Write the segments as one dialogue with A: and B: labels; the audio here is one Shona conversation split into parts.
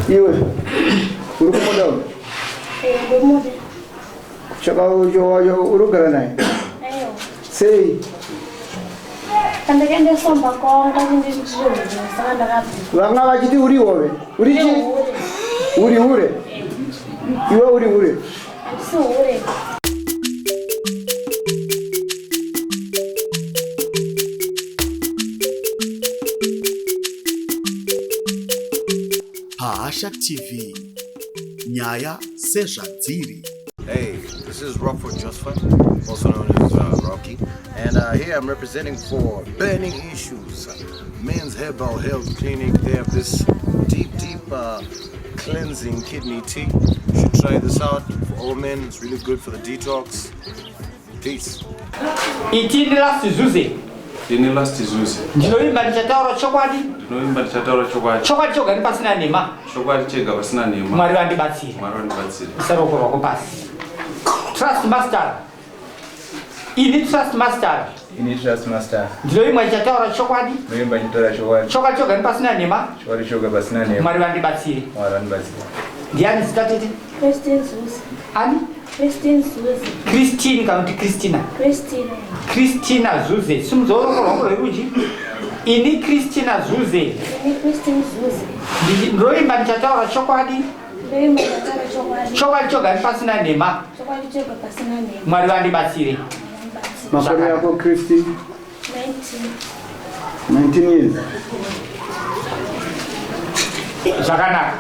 A: Iwe uri kumuda uyu?
B: Ndomuda.
A: Saka uri kugara naye?
B: Aiwa.
A: Sei?
B: Pandakaendeswa mumba kwavo ndati ndiri saka ndakabva.
A: Vanga vachiti uri hove. Uri chii? Uri hure. Iwe uri hure.
B: Handisi hure.
C: Pahasha TV nyaya sezvadziri.
D: Hey, this is Rockford Josephat, also known as Rocky, and here I'm representing for Burning Issues, Men's Herbal Health Clinic. They have this deep, deep cleansing kidney tea. You should try this out for all men. It's really good for the detox. Peace.
E: Iti last Zuze.
F: Ini last Zuze.
E: Ndinovimba ndichataura chokwadi.
F: Ndinovimba ndichataura chokwadi.
E: Chokwadi choga pasina nhema.
F: Chokwadi chega pasina nhema.
E: Mwari vandibatsire.
F: Mwari vandibatsire.
E: Isa ruoko rwako pasi. Trust Master. Ini Trust Master.
G: Ini Trust Master.
E: Ndinovimba ndichataura chokwadi.
G: Ndinovimba ndichataura chokwadi.
E: Chokwadi choga pasina nhema.
G: Chokwadi choga pasina nhema.
E: Mwari vandibatsire.
G: Mwari vandibatsire.
E: Ndiani zita tete?
B: Christine Zuze.
E: Ani?
B: Christine Zuze.
E: Christine kana kuti Christina?
B: Christina.
E: Christina Zuze. Simudza ruoko rwako rwerudyi. Ini Christina Zuze.
B: Ini Christine Zuze.
E: Ndinovimba ndichataura chokwadi.
B: Ndinovimba ndichataura chokwadi.
E: Chokwadi choga pasina nhema.
B: Chokwadi choga pasina nhema.
E: Mwari vandibatsire.
A: Makore yako Christine?
B: 19.
A: 19 years.
E: Zvakanaka.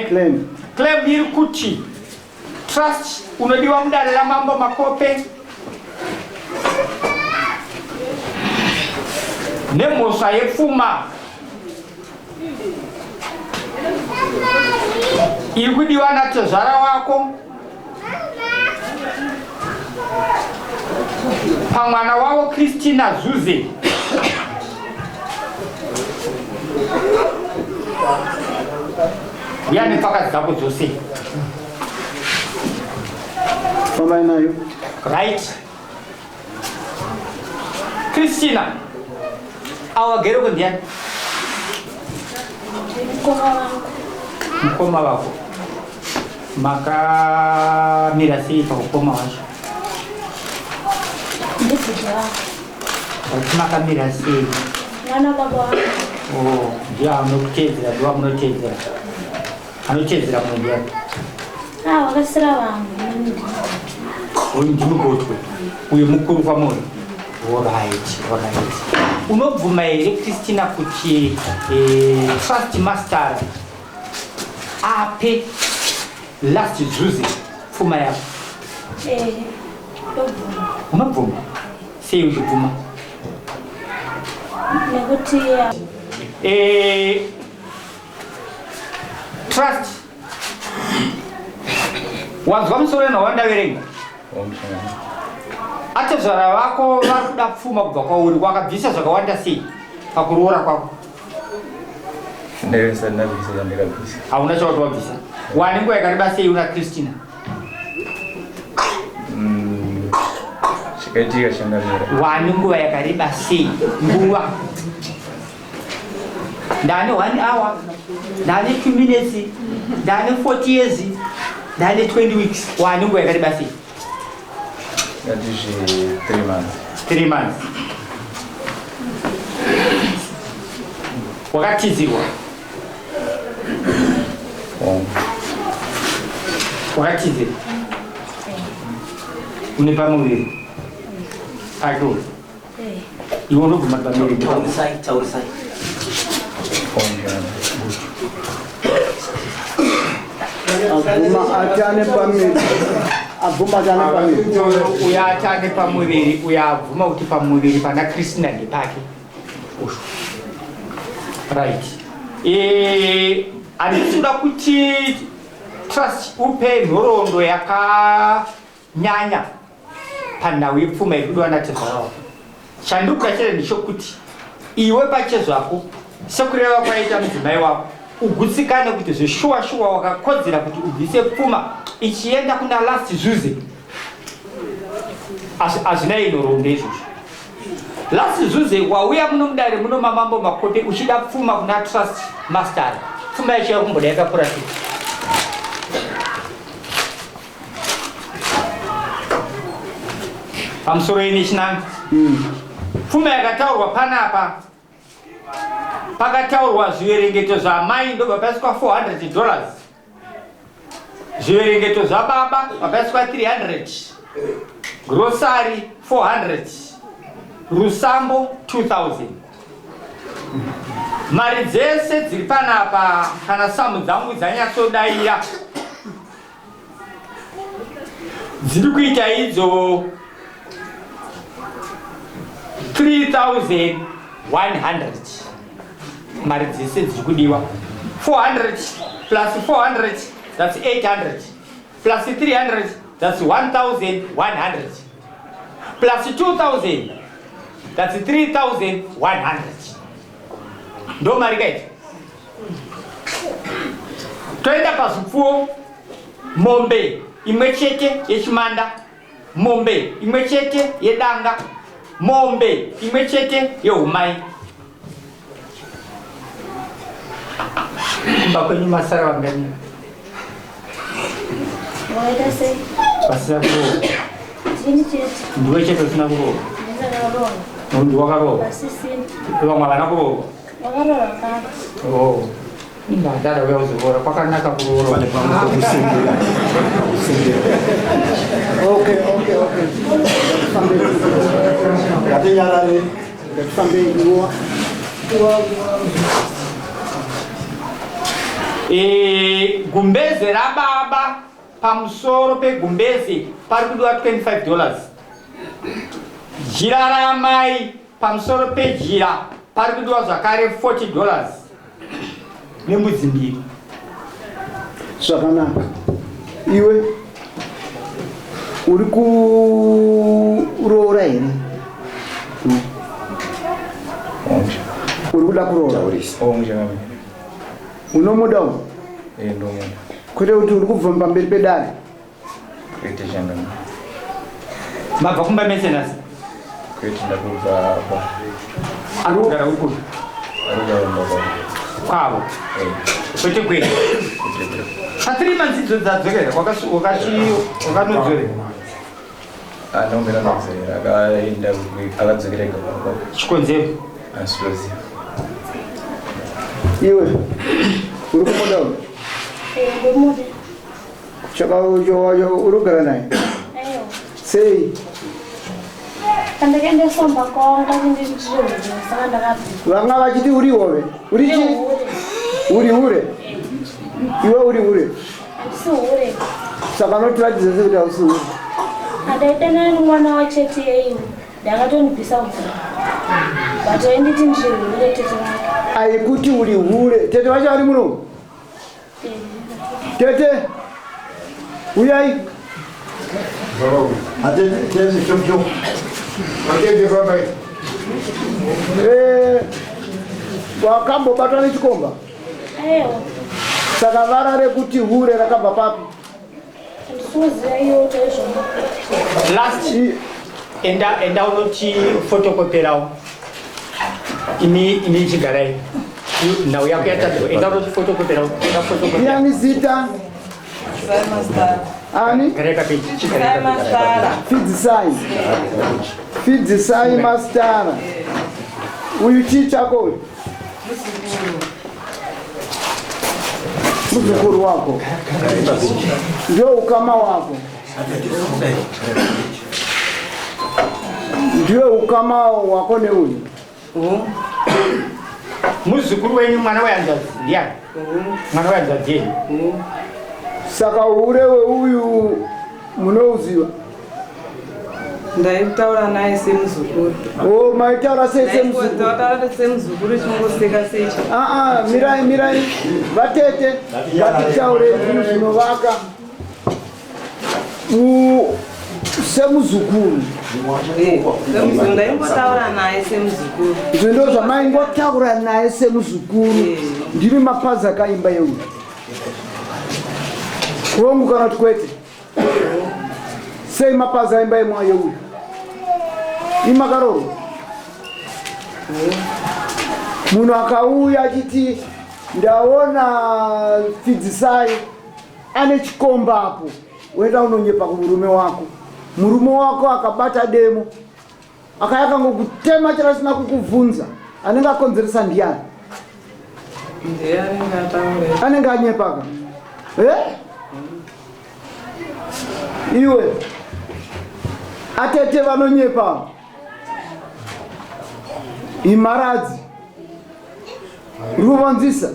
A: Claim.
E: Claim iri kuti Trust unodiwa mudare raMambo Makope nemhosva yepfuma iri kudiwa natezvara wako pamwana wavo Christina Zuze. Uya nepfaka dzako dzose.
A: Fambai nayo.
E: Right. Christina. Awa gere ko ndiani?
B: Mukoma wangu.
E: Mukoma wako. Makamira sei paukoma wacho?
B: Ndibhuti wangu.
E: Kuti makamira sei?
B: Mwana baba wangu.
E: Oh, ndiye anokuteedzera, ndiye amunoteedzera. Anoteedzera munhu ndiani?
B: Ah, vakasira vangu.
E: Uyu ndimi gotwe. Uyu mukuru kwamuri. Alright, alright. Unobvuma here Christina kuti Trust Master ape last zuze pfuma yako?
B: Eh, ndobvuma.
E: Unobvuma? Sei uchibvuma?
B: Nekuti
E: Trust wanzwa musoro wena wandaverenga atezvara vako vari kuda pfuma kubva kwauri wakabvisa zvakawanda sei pakuroora kwako?
G: Ndabvisa chandakabvisa.
E: Hauna chawati wabvisa. Wane nguva yakareba sei una Christina?
G: Chakaitika changamira.
E: Wane nguva yakareba sei? Nguva ndane 1 hour, ndane 2 minutes, ndane 40 years, ndane 20 weeks. Wane nguva yakareba sei?
G: Ngatizvi 3 months.
E: 3 months. Wakatizirwa? Wakatizirwa? Une pamuviri pake uyu? Iwe unobvuma pamuviri?
H: Taurisai, taurisai.
A: Abvuma ati ane pamuviri. Abvuma ati ane pamuviri.
E: Uyo ati ane pamuviri, uyo abvuma kuti pamuviri pana Christina ndepake. Usho. Right. Handisi kuda kuti Trust upe nhoroondo yakanyanya panhau yepfuma iri kudiwa natezvara wako. Chandikuda chete ndechekuti iwe pachezvako sekureva kwaita mudzimai wako ugutsikane kuti zveshuwa shuwa wakakodzera kuti ubvise pfuma ichienda kuna last zuze. Hazvina nhoroondo izvozvo. Last zuze wauya muno mudare muno mamambo Makope uchida pfuma kuna Trust Master. Pfuma yacho yakumboda yakakura sei? Pamusoro ini chinanga. Pfuma yakataurwa panapa pakataurwa zviverengeto zvamai ndobva paiswa 400 dollars. Zviverengeto zvababa vakaiswa 300, grocery 400, rusambo 2000. Mari dzese dziri panapa kana samu dzangu dzanyatsodaira dziri kuita idzo 3100 mari dzese dziri kudiwa 400 plus 400 that's 800 plus 300 that's 1100 plus 2000 that's 3100 ndo mari kaiti toenda pazvipfuwo mombe imwe chete yechimanda mombe imwe chete yedanga mombe imwe chete yehumai kumba kwenyu masara vangani
B: Waita sei?
E: vasina kuroora
B: Ndini chete.
E: ndiwe chete usina kuroora
B: Ndakaroora.
E: ndi wakaroora
B: Vasisina.
E: vamwe havana kuroora
B: Wakaroora kare.
E: Oh. Ndada uya kuzoroora kwakanaka kuroora
C: Pane pamwe pokusengera. Kusengera.
A: Okay, okay, okay. Ngatifambei.
C: Ngatinyarare.
A: Ngatifambei nguva.
E: Gumbeze rababa pamusoro pegumbeze pari kudiwa 25 dollars. Jira ramai pamusoro pejira pari kudiwa zvakare 40 dollars nembudzi mbiri.
A: Zvakanaka. Iwe uri kuroora here? Uri kuda kuroora?
C: Taurisa.
A: Unomuda uyu? Kwete kuti uri kubva pamberi pedare.
E: Mabva kumba mese nhasi? Ari kugara uri kupi? Kwavo. Kwete kwedu. Pa 3 months idzo dzadzokera wakanodzorera. Chikonzero.
A: Iwe uri kumuda uyu?
B: Ndomuda.
A: Chaka uri kugara naye?
B: Aiwa.
A: Sei?
B: Pandakaendeswa kumba kwavo ndati ndiri hure saka ndakabva.
A: Vanga vachiti uri hove. Uri chi?
B: Hure.
A: Uri hure. Iwe uri hure.
B: Handisi hure.
A: Saka unotiratidza sei kuti hausi hure?
B: Handaidanana nemwana wachete yeiwe. Ndakatondibvisa mvura. But wainditi ndiri hure tete vake.
A: Aikuti uri hure. Tete vacho vari muno? Tete. Uyai. Wakambobatwa nechikomba?
B: Aiwa.
A: Saka vara rekuti hure rakabva papi?
B: Handisi kuziva iwo chaizvona.
E: Last enda enda unoti fotokoperawo. Ini chigarai. Nhau yako yatadzwa. Enda unoti fotokoperawo. Enda fotokopera.
A: Ndiani zita? Ani?
E: Garai papeji. Chigarai papeji.
A: Fidzisai. Fidzisai Mastara. Uyu chii chako uyu? Muzukuru wako. Ndio ukama wako. Ndio ukama wako neuyu.
E: Muzukuru wenyu mwana wehanzvadzi ndiani? Mwana wehanzvadzi yenyu.
A: Saka ure weuyu munouziva?
H: Ndaitaura naye semuzukuru.
A: Oh, maitaura sei semuzukuru?
H: Ndaitaura semuzukuru chingoseka sechi.
A: Ah ah, mirai mirai. Vatete, ngatitaure zvinhu zvinovaka. Semuzukuru.
H: Semuzukuru ndaingotaura naye semuzukuru.
A: Izvo ndo zvamaingotaura naye semuzukuru. Ndimi mapazi akaimba yeuyu. Hongu kana kuti kwete? Sei mapazi aimba yemwa yeuyu? Imakaroro. Munhu akauya achiti Ndaona Fidzisai ane chikomba apo, woenda unonyepa kumurume wako. Murume wako akabata demo akaya akangokutema chero asina kukubvunza, anenge akonzeresa ndiani?
H: Ndiye anenge ataura.
A: Anenge anyepaka. Eh? Iwe atete vanonyepa imharadzi ruvanzisa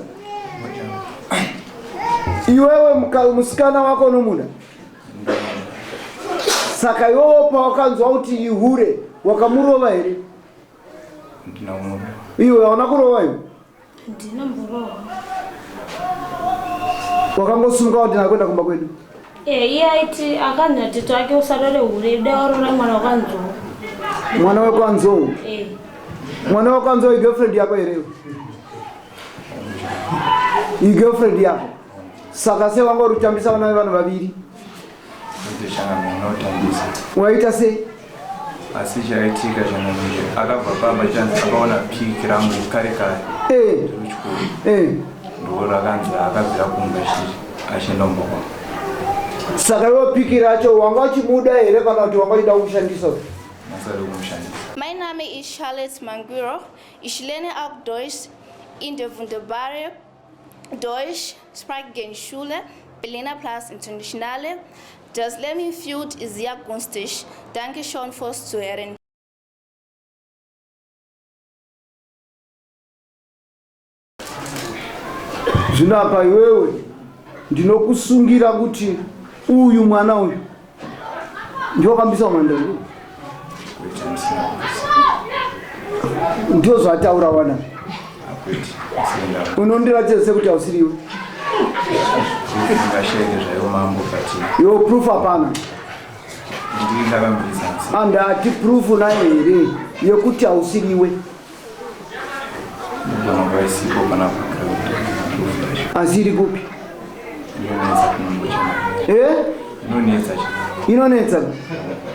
A: iwewe musikana wako unomuda saka iwewe pawakanzwa kuti ihure wakamurova here? Iwe hauna kurova iwe?
B: Ndinomborohwa.
A: Wakangosunga kuti nakuenda kumba kwedu?
B: Eh, iye aiti akanzi natete wake usarore hure dai warora mwana wakanzou.
A: Mwana wekwanzou?
B: Eh.
A: Mwana wekwanzou igirlfriend yako here? Igirlfriend yako? Saka sei wanga uri kutambisa vana vevanhu vaviri? Waita sei?
G: Asi chakaitika changamire, akabva pamba chanzi akaona piki rangu kare kare kuchikoro, ndo rakanzi akabvira kumba achienda kumba kwangu.
A: Saka iwe piki racho wanga uchimuda here kana kuti wanga uchida kumushandisa?
G: Masari kumushandisa.
I: Mein Name ist Charlotte Manguro. Ich lerne auch Deutsch in der wunderbaren deutschsprachigen Schule Berliner Platz Internationale. Das Learning Field ist sehr günstig. Danke schon fürs Zuhören.
A: Zvino apa iwewe ndinokusungira kuti uyu mwana uyu ndiwakambisa umhandara, ndio zvataura wana. Unondiratidza sekuti hausiriwe.
G: Ngasheke zvayo mambo, but
A: Iwe proof hapana.
G: Ndiri ndakambisa.
A: Andati proof unayo here yekuti hausiriwe?
G: Ndogona kuva isipo pana background proof yacho.
A: Asi iri kupi?
G: Inonetsa kunombochana.
A: Eh?
G: Inonetsa.
A: Inonetsa.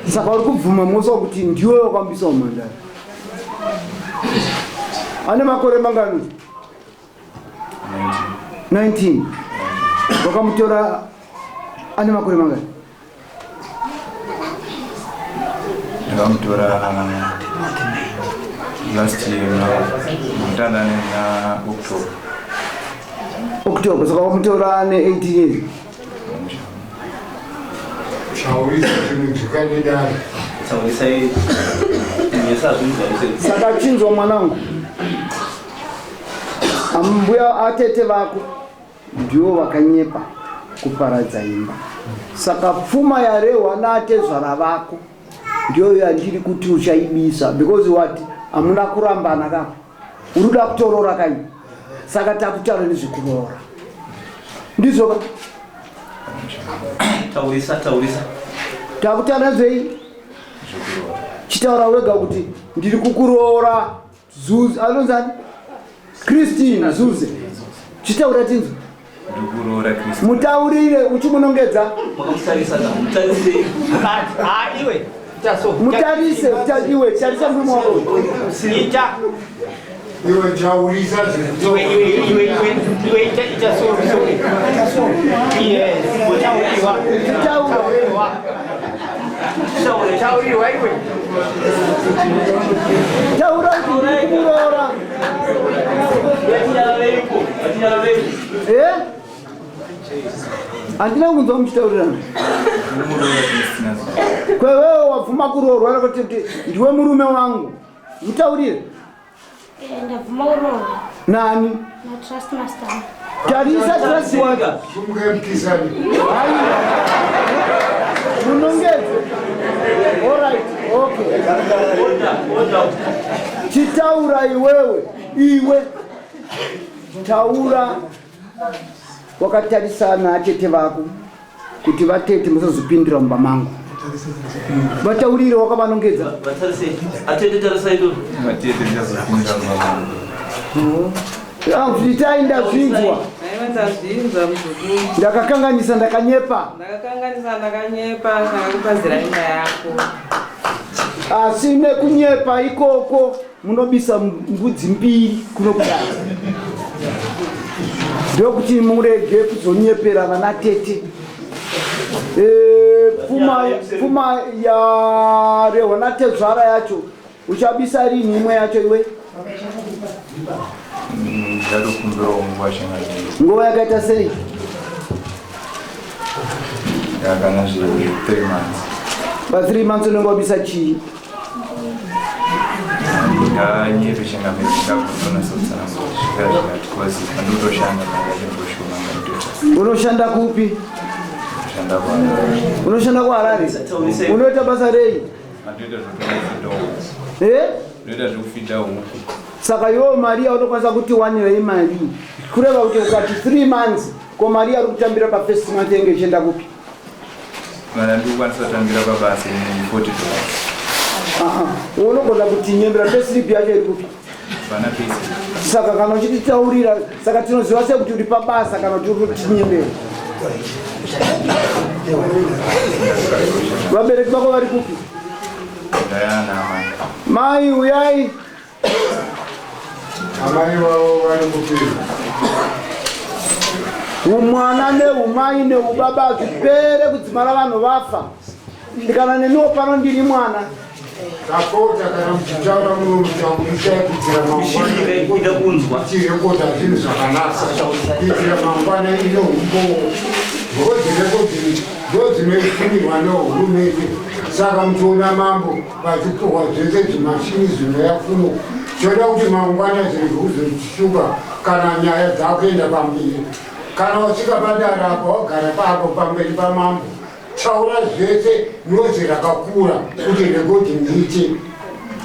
A: Saka uri kubvuma mhosva kuti ndiwe wakambisa umhandara. Ane makore mangani? 19. Wakamutora ane makore mangani?
G: Ndakamutora last year mutanda na October.
A: October. Saka wamutora ane 18 years.
C: Taurisa zvinhu zvikadidaro.
A: Saka chinzwa mwanangu, ambuya atete vako ndivo vakanyepa kuparadza imba. Saka pfuma yarehwa naatezvara vako ndiyo yandiri kuti uchaibisa, because wati hamuna kurambana kapa, uri kuda kutorora kai. Saka takutaura nezvekuroora, ndizvo ka?
J: Taurisa, taurisa.
A: Takutaura nezvei? Chitaura wega kuti ndiri kukuroora Zuze. Anonzani? Christine Zuze. Chitaura tinzwa.
G: Ndikuroora Kristu.
A: Mutaurire uchimunongedza.
J: Makamutarisa ka, mutarisei.
E: Ah, iwe ita so.
A: Mutarise iwe tarisa murume wako.
E: Ita.
C: Iwe taurisa
E: Iwe, iwe, iwe, iwe, iwe, ita, ita so, so. Yes, tauriwa. Tauriwa. Tauriwa iwe.
A: Taura kuti ndiri kumuroora. Eh? Handina kunzwa muchitaurirana.
G: Ndikumuroora Christina Zuze.
A: Kwewewe wabvuma kuroorwa kuti ndiwe murume wangu? Mutaurire.
B: Eh, ndabvuma kuroorwa.
A: Nani?
B: Na Trust Master.
A: Tarisa Trust wako.
C: Sumukemkisani.
A: Munongedze. Alright, okay. Chitaura iwewe, iwe taura wakatarisana atete vako kuti vatete musazopindira mumba mangu. Vataurire wakavanongedza.
J: Vatarisei. Atete, tarisai tu.
G: Vatete ndichazopinda mumba mangu.
A: Itai ndazvinzwa.
H: Aiwa, ndazvinzwa muzukuru.
A: Ndakakanganisa, ndakanyepa.
H: Ndakakanganisa, ndakanyepa, ndakakupazira imba yako.
A: Asi nekunyepa ikoko munobisa mbudzi mbiri kuno kudai. Ndokuti murege kuzonyepera vana tete. Eh, pfuma pfuma yarehwa natezvara yacho uchabisa rini imwe yacho iwe?
G: Ndatokumbirawo nguva changamire.
A: Nguva yakaita sei?
G: Yakana zviri 3 months.
A: Pa 3 months unenge wabisa chii?
G: Ndinganyepe changamire ndingakuzonasa kutsanangura zvisvika zvikati cause pandinotoshanda mari yacho ndoshoma ngandoita.
A: Unoshanda kupi?
G: Unoshanda kuHarare.
A: Unoshanda kuHarare? Unoita basa rei?
G: Ndoita zvekufidha huku.
A: Eh?
G: Ndoita zvekufidha huku.
A: Saka iwewe mari yaunokwanisa kuti wanirei mari? Kureva kuti ukati 3 months ko mari yauri kutambira pa first month yenge ichienda kupi?
G: Mari ndikukwanisa kutambira pabasa ini 40 dollars.
A: Aha. Unogona kutinyembera payslip yacho iri kupi?
G: Pana payslip.
A: Saka kana uchititaurira saka tinoziva sei kuti uri pabasa kana kuti uri kutinyembera? Vabereki vako vari kupi?
G: Ndayana amai.
A: Mai uyai.
C: Amai vavo vari kupi?
A: Umwana neumai neubaba hazvipere kudzimara vanhu vafa. Kana neniwo pano ndiri mwana.
C: Tapota kana muchitaura muno muchamushaya kuitira mangwana tirekodha zvinhu zvakanaka kuitira mangwana ino umbowo ndodzirekodhi ndodzinoitumirwa nehurumende saka muchiona mambo vachipuhwa zvese zvimashini zvinouya kuno choda kuti mangwana zvinhu zvikuzotishuka kana nyaya dzakuenda pamberi kana wasvika padare apa wagara papo pamberi pamambo Taura zvese nozi rakakura kuti recording iite.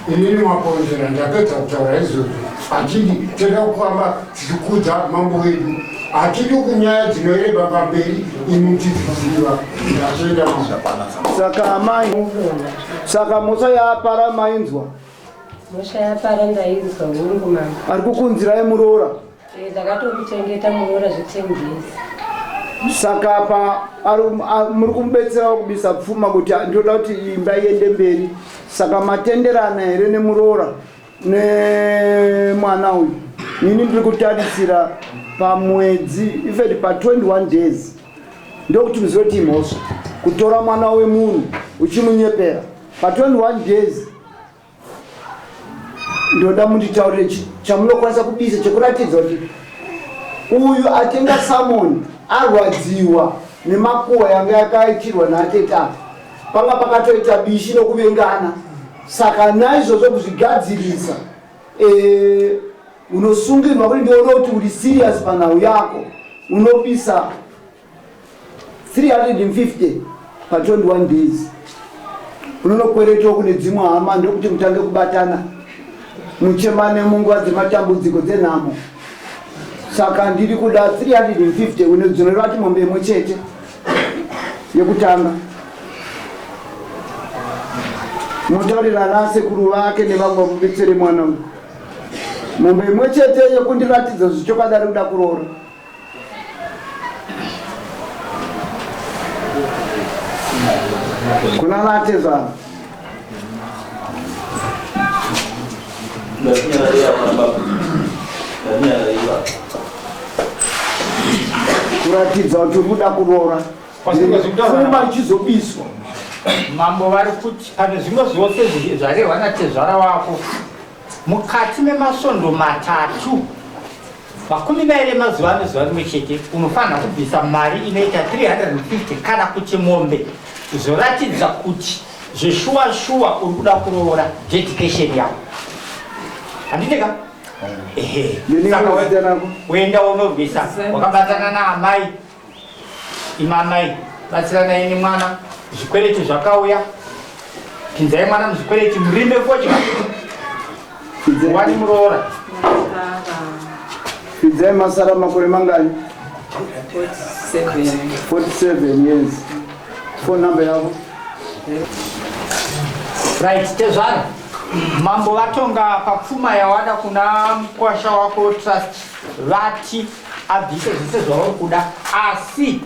C: Inini maponzera ndapedza kutaura izvozvo. Hatidi toda kufamba tichikudza mambo wedu. Hatidi kunyaya dzinoreba pamberi imi muchidziziva. Ndatoenda mambo.
A: Saka amai, saka mhosva yaapara mainzwa?
K: Mhosva yapara ndainzwa hungu mambo.
A: Ari kukunzirai muroora?
K: Eh, ndakatomuchengeta muroora zve 10 days.
A: Saka apa muri kumubetserawo kubisa pfuma kuti ndinoda kuti imba iende mberi. Saka matenderana here nemuroora nemwana uyu? Ini ndiri kutarisira pamwedzi ifeti pa 21 days ndokuti muzive kuti imhosva kutora mwana wemunhu uchimunyepera pa 21 days ndoda munditaurire chamunokwanisa kubisa chekuratidza kuti uyu atenga samoni arwadziwa nemakuwa yanga yakaitirwa naatete apa panga pakatoita bishi nokuvengana saka naizvozvo kuzvigadzirisa e, unosungirwa kuti ndione kuti uri serious panhau yako unobisa 350 pa 21 days unonokweretawo kune dzimwe hama ndokuti mutange kubatana muchemane munguva dzematambudziko dzenhamo saka ndiri kuda 350 une dzinoreva kuti mombe imwe chete yekutanga motaurirana asekuru vake nevamwe vamubetsere mwana uyu mombe imwe chete yekundiratidza zvichokwadi ari kuda kuroora kuna vatezvara kuratidza kuti uri kuda kuroora pfuma ichizobiswa
E: mambo vari kuti pane zvimwe zvose zvarehwa natezvara wako Mukati memasvondo matatu, 20 emazuva ane zuva rimwe chete, unofanira kubvisa mari inoita 350 kana kuti mombe zvoratidza kuti zveshuwa shuwa uri kuda kuroora dedication yako. Handiti ka? Ehe. Saka woenda wonorwisa wakabatana naamai Imi amai batsiranai nemwana zvikwereti zvakauya pinzai mwana muzvikwereti murime fodya wani muroora
A: Fidzai masara makore mangani? 47 years. Phone number yavo?
E: Right, tezvara. Mambo vatonga papfuma yawada kuna mukwasha wako Trust vati abvise zvese zvauri kuda asi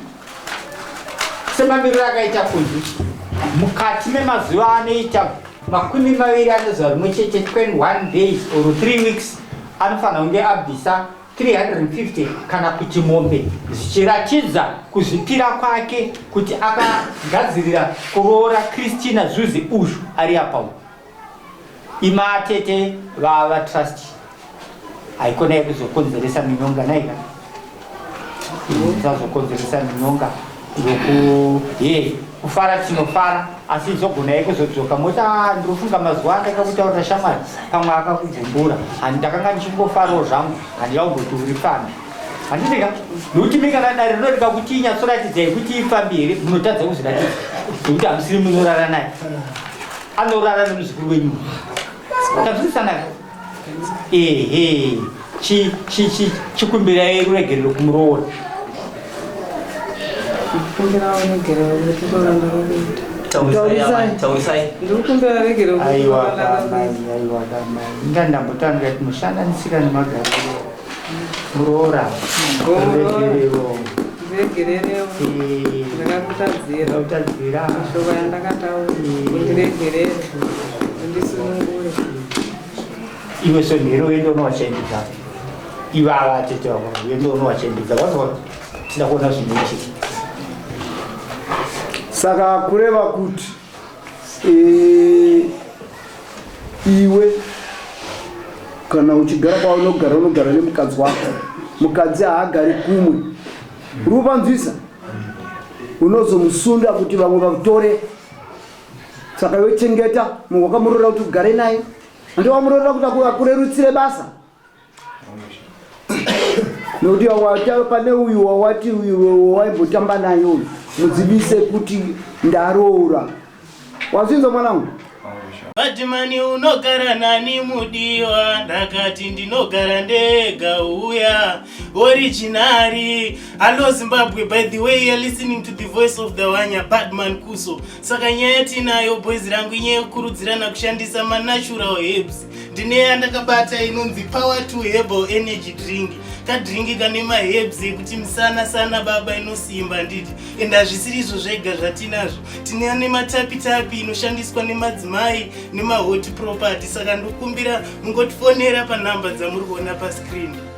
E: semamiriro akaita kunze mukati memazuva anoita 20 ane zuva rimwe chete 21 days or 3 weeks anofanira kunge abvisa 350 kana kuti mombe zvichiratidza kuzvipira kwake kuti akagadzirira kuroora Christina Zuze uyu ari apa uyu. Ima tete vava trust haikona yekuzokonzeresa minyonga naika isazokonzeresa minyonga yoku ye kufara tinofara asi izogona yekuzodzoka moti ah, ndinofunga mazuva andakakutaurira shamwari pamwe akakugumbura handi ndakanga ndichingofarawo zvangu handida kumboti uri pfambi handiti ka nokuti mi kana dare rino rikakuti inyatsoratidzai kuti ipfambi here munotadza kuzviratidza nekuti hamusiri munorara naye anorara nemuzukuru wenyu tazvisanaka ehe chikumbirai ruregerero kumuroora inga ndambotanga kuti mushandanisika nemagariro muroora ruregerero
H: Ndiregererewo. Ndakakutadzira.
E: Ndakutadzira.
H: Mashoko yandakataura. Undiregerere. Undisunungure.
E: Iwe sonhero uende unowachembedza. Ivava tete vako uende unowachembedza. Wazwa tida kuona zvinoitika.
A: Saka kureva kuti e, iwe kana uchigara kwaunogara unogara nemukadzi wako mukadzi haagari kumwe uri kupanzwisa unozomusunda kuti vamwe vakutore saka iwe chengeta munhu wakamurorera kuti ugare naye andi wamurorera kuti akurerutsire basa nokuti wata pane uyu wawati uyu waimbotamba naye uyu mudzivise kuti ndaroora wazvinzwa mwanangu
L: Badmani unogara nani mudiwa ndakati ndinogara ndega uya originari hallo Zimbabwe by the way you're listening to the voice of the wanya Badman Kuso saka nyaya yatinayo boys rangu inyaya yekukurudzirana kushandisa manatural herbs ndine yandakabata inonzi power to herbal energy drink kadringi kane maherbs ekuti misana sana baba inosimba nditi and hazvisiri izvo zvega zvatinazvo tine ane matapitapi inoshandiswa nemadzimai nemahot property saka ndokumbira mungotifonera panhamba dzamuri kuona pascreen.